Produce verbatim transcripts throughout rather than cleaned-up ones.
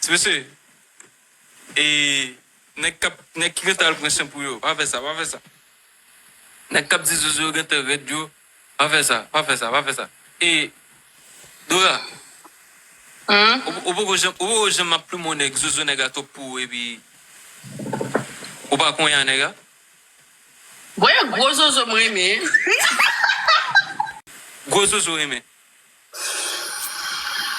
Ti mesye, e nèg k ap, nèg ki gentan al pran chan pou yo, pa fè sa, pa fè sa. Nèg k ap di zozo yo gentan rèd yo, pa fè sa, pa fè sa, pa fè sa. E Dora, Hum? ou ou poko janm, ou poko janm ap plumen yon nèg, zozo nèg la twòp pou ou, epi ou pa konyen a nèg la? Bon, e gwo zozo m renmen. Gwo zozo renmen.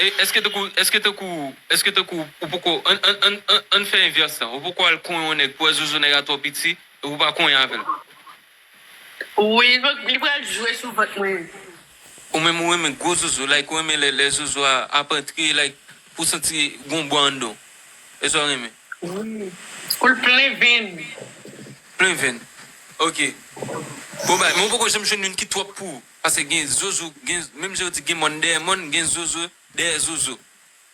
E èske tankou, èske tankou, èske tankou ou poko, ann ann ann ann ann fè envès lan, ou poko al konyen yon nèg pou wè zozo nèg la twò piti, epi ou pa konyen avè l? Wi, li pral jwe sou vant mwen. Ou menm ou renmen gwo zozo, like ou renmen lè lè zozo a ap antre, like pou w santi gon bwa anndan w. E sa w renmen? Wi. Pou l plen venn. Plen venn. Ok. Bon bagay, men ou poko janm jwenn youn ki twòp pou ou. Paske gen zozo, gen, menm jan yo di gen mòn dèyè mòn, gen zozo dèyè zozo.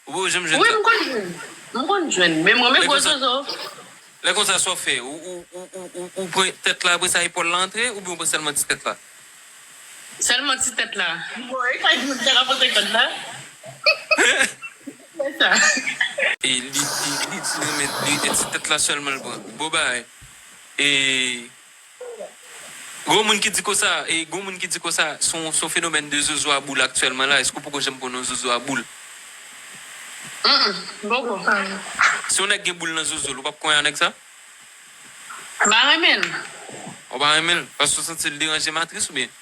Ou poko janm jwenn Wi, sa? M konn jwenn. M konn jwenn. Men m renmen gwo zozo. Lè konsa sa w fè? Ou, ou, ou, ou, ou, ou pran tèt la, apre sa epòl la antre, oubyen ou pran sèlman ti tèt la? Sèlman ti tèt la. Bon, e sa ki te rapote kòd la? Fè sa. E li, li, li di renmen li, e ti tèt la sèlman l pran. Bon bagay. E gon moun ki di konsa, e gon moun ki di konsa, se yon, se yon fenomèn de zozo a boul aktyèlman la, èske ou poko janm pran yon zozo a boul? Mm, mm, poko. Si yon nèg gen boul nan zozo l, ou p ap konyen a nèg sa? M pa renmen l. Ou pa renmen l? Paske ou santi l deranje matris oubyen?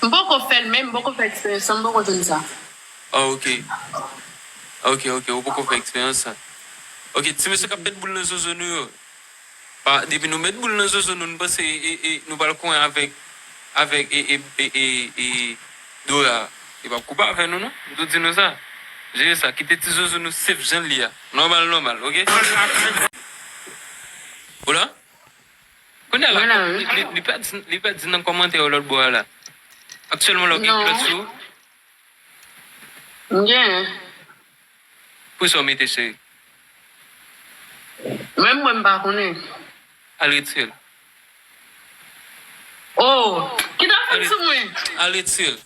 M poko fè l menm, m poko fè eksperyans sa, m poko jwenn sa. Oh, ok. Ok, ok, ou poko fè eksperyans sa. Ok, ti mesye k ap met boul nan zozo nou yo. Pa, depi nou met boul nan zozo nou, nou panse e, e, nou pral konyen avèk, avèk e, e, e, e, e Dora. Li p ap koupe avè nou, non. M tou di nou sa. Jere sa, kite ti zozo nou safe jan l ye a. Nòmal, nòmal, ok? Ou la? Kounye a la, li, li, li pèdi, li pèdi nan kòmantè yo lòt bò a la. Aktyèlman la, w gen kilòt sou ou? M genyen. Poukisa w mete, cheri? Menm mwen, m pa konnen. Al retire l. Oh, ki ta fè m sou mwen? Al retire l.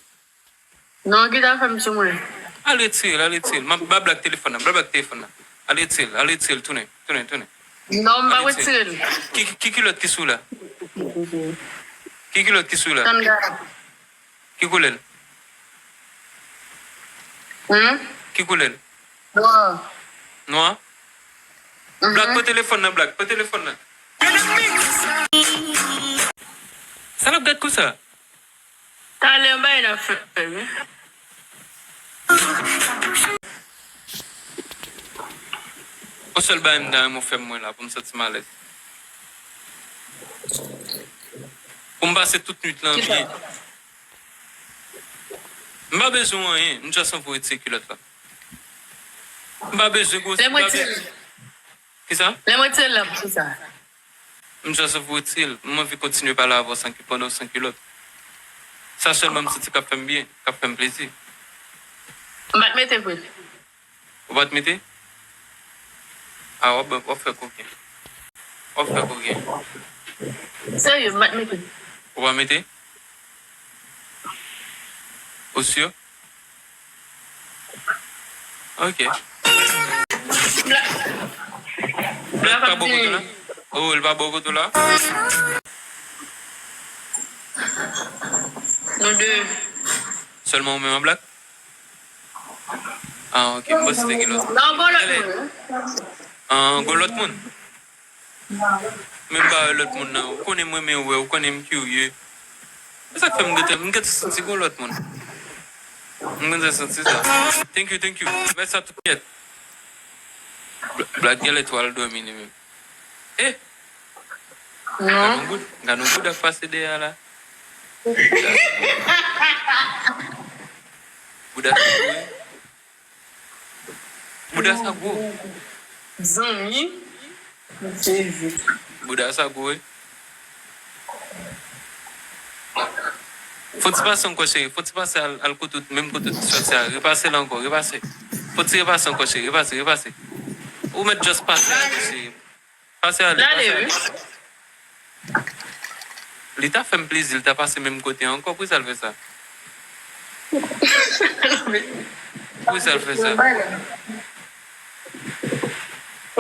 Non, ki ta fè m sou mwen? Al retire l, al retire l. M ap ba Black telefòn nan, ba Black telefòn nan. Al retire l, al retire l, tounen, tounen, tounen. Non, m pa retire l. Ki, ki, ki kilòt ki sou la? Ki kilòt ki sou la? Tanda. Ki koulè l? Hmm? Ki koulè l? Nwa. Nwa? Mhm. Black, pran telefòn nan, Black, pran telefòn nan. Sa l ap gad konsa? Talè yon bagay n ap fè, wi. Yon sèl bagay m ta renmen w fè m mwen la pou m santi m alèz. Pou m pase tout nwit lan byen. M pa bezwen anyen, m just anvi w retire kilòt la. M pa bezwen gwo. Lè m retire l. Kisa? Lè m retire l la, pou kisa? M just anvi w retire l. M anvi kontinye pale avè w san ki, pandan w san kilòt. Sa sèlman m santi k ap fè m byen, k ap fè m plezi. M pa t mete vre. Ou pa t mete? A, w ap, w ap fè koken. W ap fè koken. Serye, m pa t mete. Ou pa mete? Ou si? Ok. Black pa bò kote w la? Oh, li pa bò kote w la? Nou de. Sèlman ou menm ak Black? Ah, ok. M panse te gen lòt. Non, gon lòt moun. Ah, gon lòt moun? Men m pa wè lòt moun nan. Ou konnen m renmen wè, ou konnen m kirye. Se sa k fè m gentan, m gentan santi gon lòt moun. M gentan santi sa. Thank you, thank you. Mèsi a tout kèt. Bl-, Black genlè twò al dòmi li menm. Eh! Gad on boud, gad on boud ap pase dèyè a la. Bouda sa gwo, wi. Bouda sa gwo. Zanmi. Jezi. Bouda sa gwo, wi. Fò ti pase ankò, cheri. Fò ti pase al, al kote w, menm kote w te sòti a. Repase la ankò, repase. Fò ti repase ankò, cheri. Repase, repase. Ou mèt just pase ale, cheri. Pase ale, pase ale. Li ta fè m plezi, li ta pase menm kote ankò. Poukisa l fè sa? Poukisa l fè sa?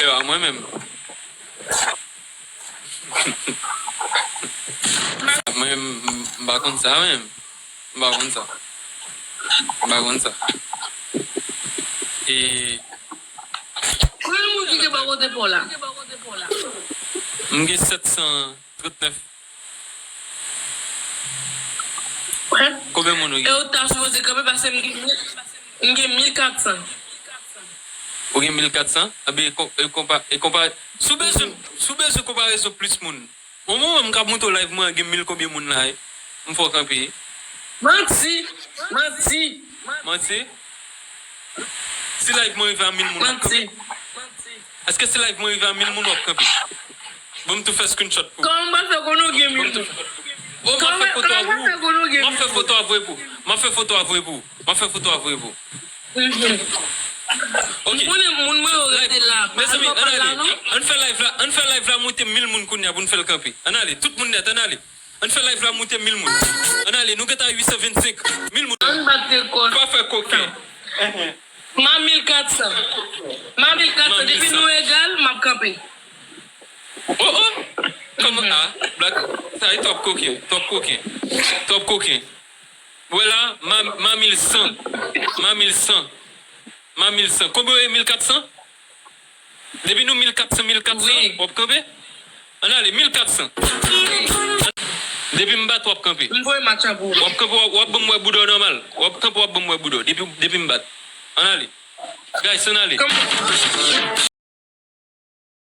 E pa mwen menm. Mwen, m, m pa konn sa menm. M pa konn sa. M pa konn sa. E Konbyen moun ki gen bò kote pa w la? M gen sèt san Tout nèf. Konbyen moun ou gen? E ou ta sipoze kanpe paske m gen mil, m gen mil kat san. Ou gen mil kat san? Anben, e konpa, e konpa, si w bezwen, si w bezwen konparezon plis moun. Bon, mwen menm k ap monte live mwen an gen mil konbyen moun la, wi. M fè w kanpe. Manti! Manti! Manti? Si live mwen rive a mil moun, w ap kanpe? Manti! Èske si live mwen rive a mil moun, w ap kanpe? Bon, m tou fè screenshot pou ou. Kòman m pral fè konnen w gen mil moun? Bon, m ap fè foto a pou ou. M ap fè foto a voye pou ou. M ap fè foto a voye pou ou. M ap fè foto a voye pou ou. Ok. M konnen moun mwen yo rete la. Mezanmi, ann ale. Ann fè live la, ann fè live la moute mil moun kounye a pou n fè l kanpe. Ann ale, tout moun nèt, ann ale. Ann fè live la moute mil moun. Ann ale, nou gentan a uit san vennsenk. Mil moun. Ann bat rekò. Pa fè koken. M a mil kat san. M a mil kat san. Depi nou egal, m ap kanpe. Oh, oh! Kòman a? Black, sa e twòp koken, twòp koken, twòp koken. Wè la, m a, m a mil san. M a mil san. M a mil san. Konbyen w ye? Mil kat san? Depi nou mil kat san, mil kat san, wi, w ap kanpe? Ann ale, mil kat san. Depi m bat, w ap kanpe. M voye match la pou ou. W ap kanpe, w ap, w ap ban m wè bouda w nòmal. W ap kanpe, w ap ban m wè bouda w. Depi, depi m bat. Ann ale. Guys, ann ale. Kòman?